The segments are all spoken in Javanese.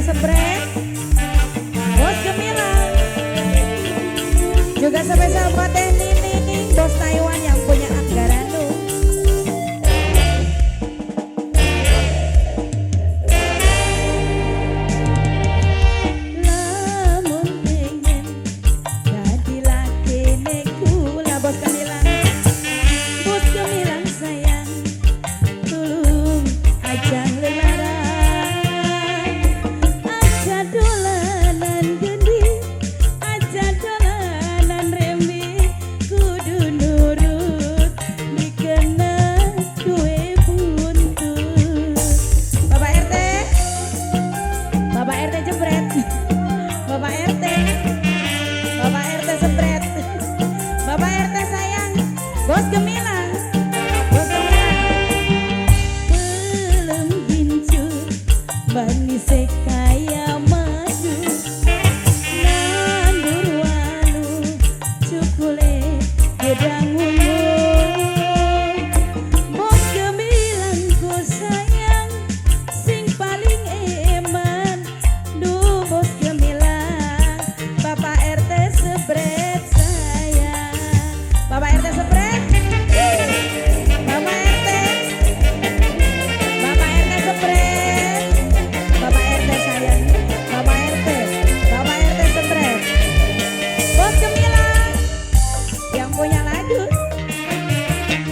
Sepret, Bos Gemilang. Juga spesial buat Teh Nining, Bos Taiwan yang punya Anggaranu. Lamun pengen jadi laki kula Bos Gemilang, Bos Gemilang sayang, tulung aja lelarang, aja dolanan gendi, aja dolanan remi, kudu nurut dikena duwe buntut. Bapak RT, Bapak RT jebret, Bapak RT, Bapak RT sebret, Bapak RT sayang, Bos Gemilang, Bos Gemilang. Belum gincu, manis kaya madu, nandur walu, cukule gedang ungu. Bos Gemilang ku sayang, sing paling eman, duh Bos Gemilang, Bapak RT sebret sayang, Bapak RT sebret, Bapak RT, Bapak RT sebret, Bapak RT sayang, Bapak RT, Bapak RT sebret, Bos Gemilang yang punya lagu,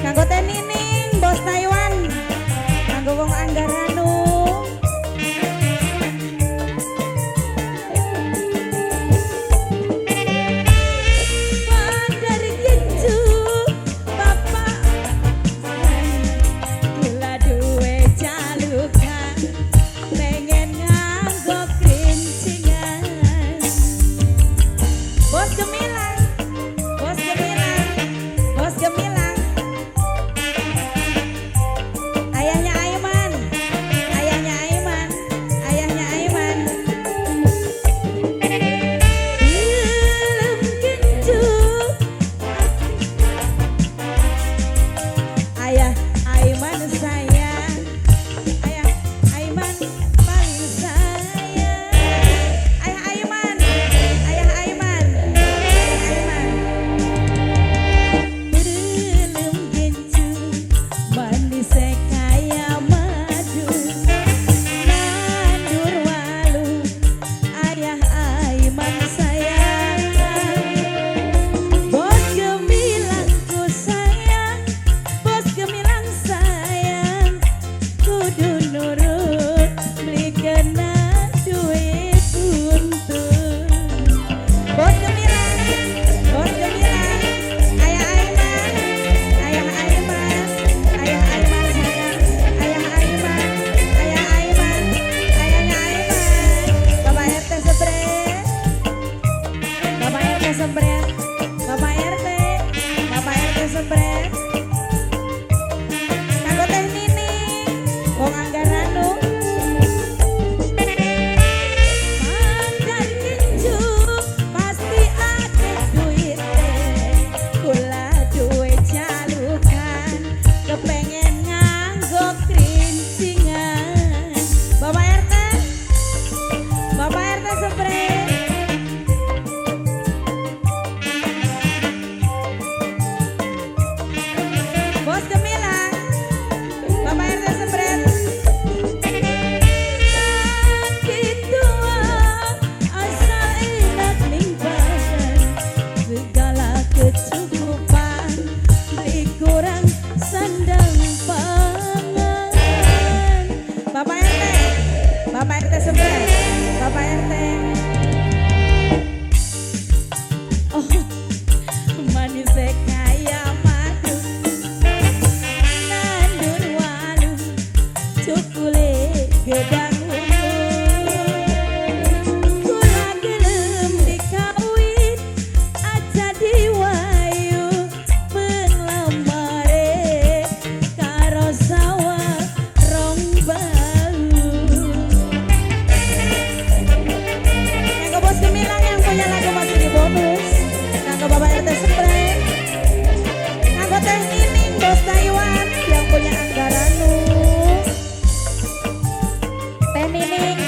kanggo Teh Nining, Bos Taiwan, kanggo wong Anggaranu. Dari gincu bapak kula duwe jalukan, pengen nganggo krincingan. Bos Gemilang, Bos Gemilang, Bos Gemilang, ayahnya Aiman, ayahnya Aiman, ayahnya Aiman. Belum gincu, ayah Aiman sayang, ayah Aiman paling sayang, ayah Aiman, ayah Aiman, ayah Aiman. Belum gincu, manis kaya madu, nandur walu, ayah Aiman sayang. Bos Gemilang ku sayang, Bos Gemilang sayang, kudu nurut beli kena duit buntut. Bos Gemilang, Bos Gemilang, ayah Aiman, ayah Aiman, ayah Aiman sayang, ayah Aiman, ayah Aiman, ayahnya Aiman. Bapak RT sebret, Bapak RT sebret, Bapak RT, Bapak RT sebret. Kanggo Teh Nining, wong Anggaranu. Makan gincu pasti akeh duite, kula duwe jalukan, kepengen nganggo krincingan. Bapak RT, Bapak RT sebret. Bos Gemilang, Bapak RT sebret. Gitu asal enak ning badan, segala kecukupan, beli kurang sandang pangan. Bapak RT, Bapak RT sebret, Bapak RT. Oh, manis kaya madu, nandur walu, cukule gedang ungu. Kula gelem dikawin, aja diwayu, penglamare karo sawah rong bau. Kanggo Bos Gemilang yang punya lagu masih di bonus, kanggo Bapak RT sebret, kanggo Teh Nining, Bos Taiwan yang punya Anggaranu. Teh Nining.